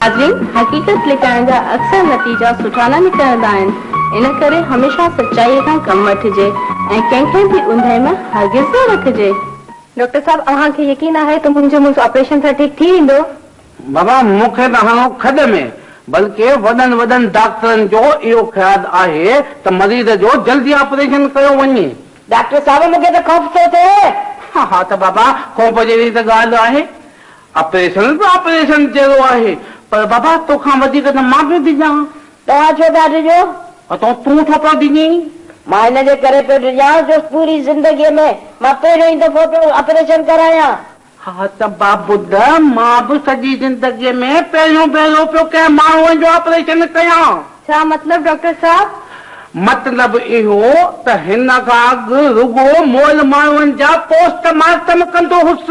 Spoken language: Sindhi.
ناظرين! حقيقت لڪائڻ جا اڪثر نتيجا سٺا نه نڪرندا آهن، ان ڪري هميشه سچائيء کان ڪم وٺجي ۽ ڪنهن کي به اوندهه ۾ هرگز نه رکجي. ڊاڪٽر صاحب اوهان کي يقين آهي ته منهنجو مڙس آپريشن سان ٺيڪ ٿي ويندو؟ بابا مون کي ته هڻو کڏ ۾، بلڪه وڏن وڏن ڊاڪٽرن جو اهو خيال آهي ته مريض جو جلدي آپريشن ڪيو وڃي. ڊاڪٽر صاحب مون کي ته خوف ٿو ٿئي. ها ها ته بابا خوف جهڙي ته ڳالهه آهي. آپريشن به آپريشن جهڙو آهي، پر بابا توکان وڌيڪ ته مان پيو ڊڄان. توهان ڇو ٿا ڊڄو؟ اتو تون ڇو پيو ڊڄين؟ مان ان جي ڪري پيو ڊڄان جو پوري زندگيء ۾ مان پهريون ئي دفعو پيو آپريشن ڪرايان. ها ته با ٻڌ، مان به سڄي زندگيء ۾ پهريون ڀيرو پيو ڪنهن ماڻهوء جو آپريشن ڪيان. ڇا مطلب ڊاڪٽر صاحب؟ مطلب اهو ته هن کان اڳ رڳو مئل ماڻهن جا پوسٽ مارٽم ڪندو هوس.